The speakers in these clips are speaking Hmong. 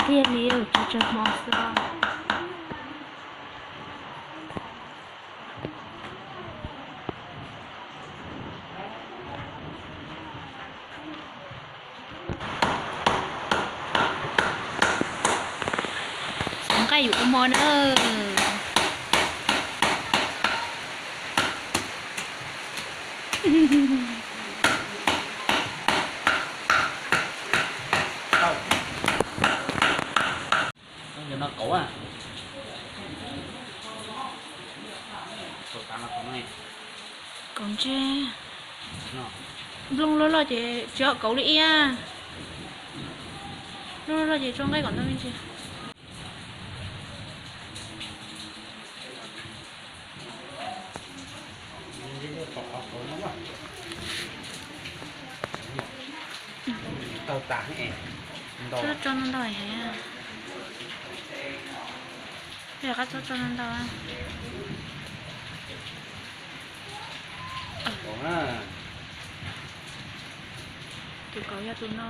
Tiag li, tshav tshav hmo xwb. Xav nqaij yus ua hmo na. Kauv ntshe nplooj loj loj ces tsis kauv li ib. Nplooj loj loj ces tso nqaij kom ntau me ntsis. Tso ntau ntau heev. Peb rov qab txhob tso ntau ntau. Tus kauv yog tus no.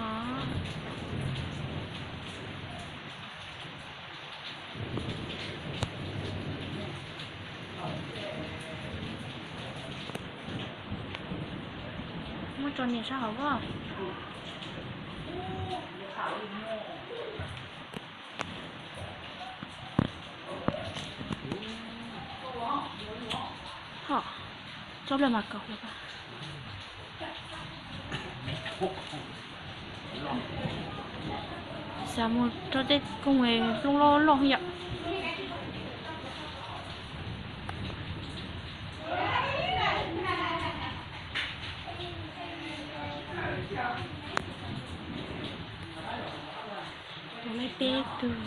Muab tso nias sab hauv os. Ho, tsob plawg mas kaus lawm. Xav mus rau tej koog nplooj loj loj yom. Tus me peb tug.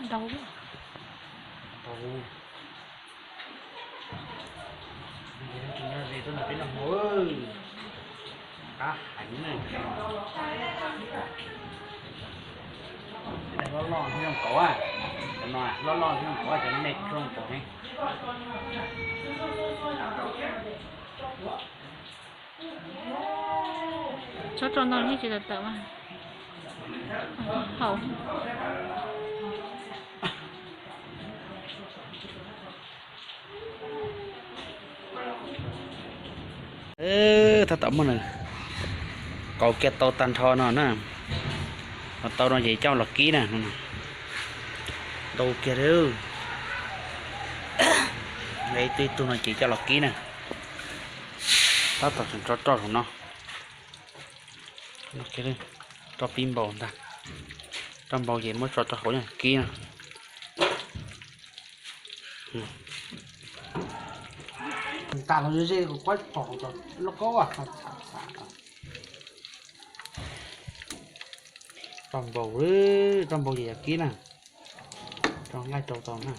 Ntau. Qab heev na. Loj loj thiab zoo kauv, cov no loj loj thiab zoo kauv, cov me zoo kauv heev. Txhob tso ntau, nej tsis tawm tawm mas. Hauv. Tab tom muab nws kauv kiag tau tag nrho no na. Tau no ces coj los kib na. Ntau kiag li. Ib tug ib tug no ces coj los kib na. Tab tom tseem tso roj saum no. Roj pib npau ntag. Roj npau ces muab tso rau hauv kib na. Ntas los ze kuv quab pom cov loj kub. Roj npau, roj npau ces yog kib na. Rau nqaij rau tau na.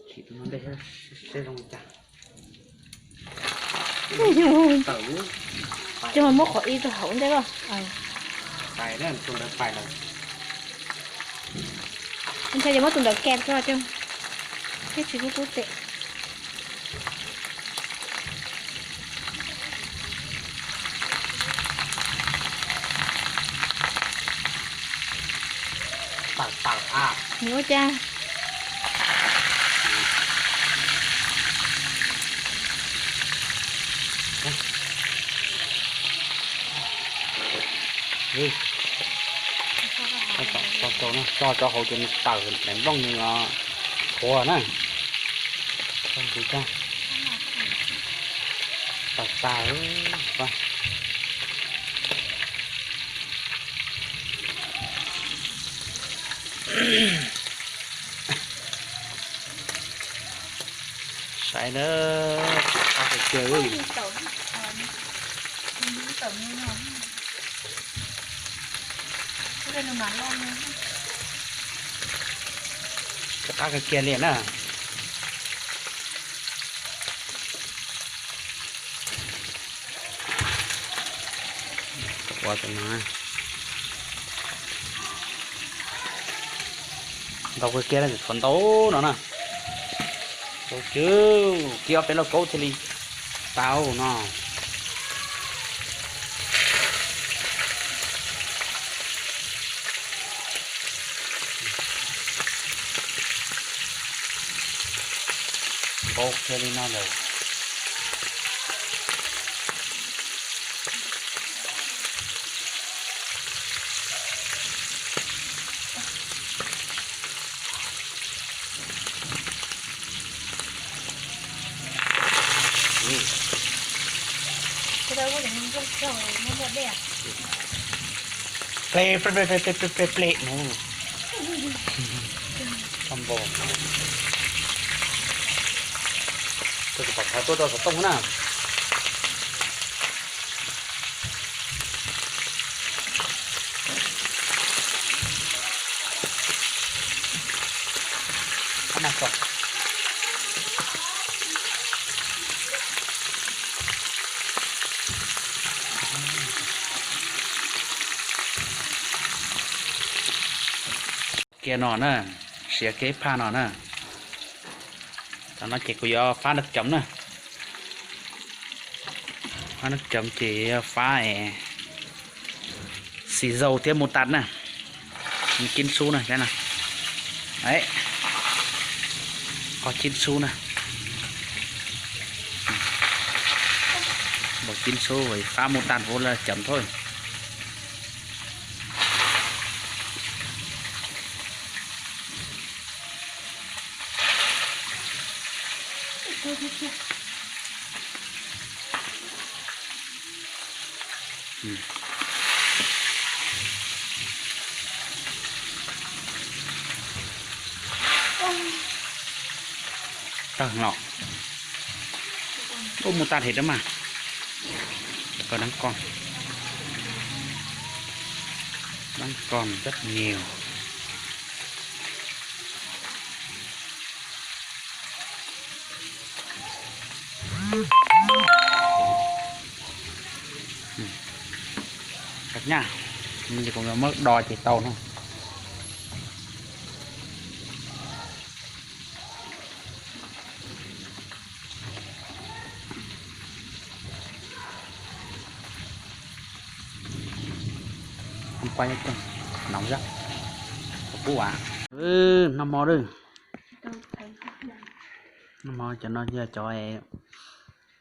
Chim tus no ntej saib zoo li cas. Coj muab qhov ib rau hauv ntej los. Pais na, tus ntawd pais lawm. Ntshai ces muab tus ntawd kem tso coj, thiaj tsis kub kub tes. Tawm tawm a. Nws ua cas? Tso rau hauv ces nws tawm daim nplooj nws qhuav na. Tawm tag. Saib na, qab kawg kiag li. Qab kawg kiag li na. Ua tus no ntau kawg kiag, tshuav ntau no na. Ntau kawg, kib ob peb lauj kaub thiaj li tau no. Ntau kiag li no lawm. Ple, ple, ple, ple, ple, ple, ple, ple, no. Txog npau. Tus kuv pom thawv tuaj rau xov tooj na. Kiag no na, siav kiag ib phaj no na. Tam no ces kuv yuav fab nab cov na. Fab nab cov ces yog fab xì dầu thiab mù tạt na. Chín sú na, qhov chín sú na. Npaum chín sú, fab mù tạt vô là chấm thôi. Tawg los. Ub, mù tạt thiab mas. Có đáng còn. Đáng còn rất nhiều. Nya, kuv muab do ces tau no. Nov, noj hmo lawm. Noj hmo, cov no yog cov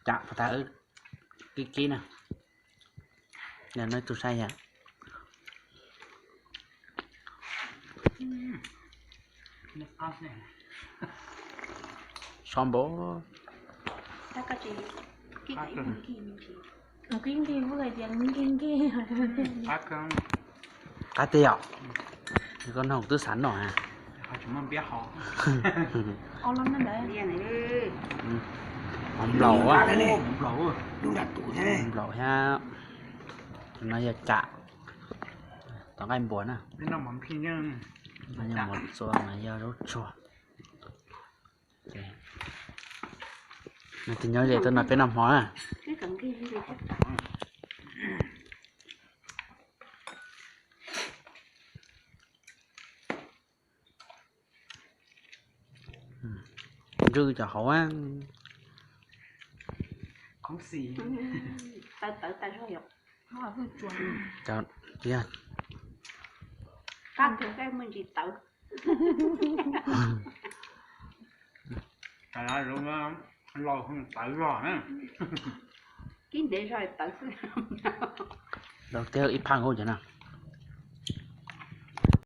tsam puas tas wb kib kib na. Noj ib tug saib yom. Sob npaum. Qab tiag yom. Koj noj twb xav noj. Nplaum, nplaum thiab. No yog tsam, tom nqaij npua na. Yog mos txua, no yog zaub tsuag. Nws tis nyob ze tuaj no peb noj hmo na. Ntswj cov hauv. Laus tawv zog na. Kib ntev zog tawv xwb. Laus tiag ib phaj nkaus cov no.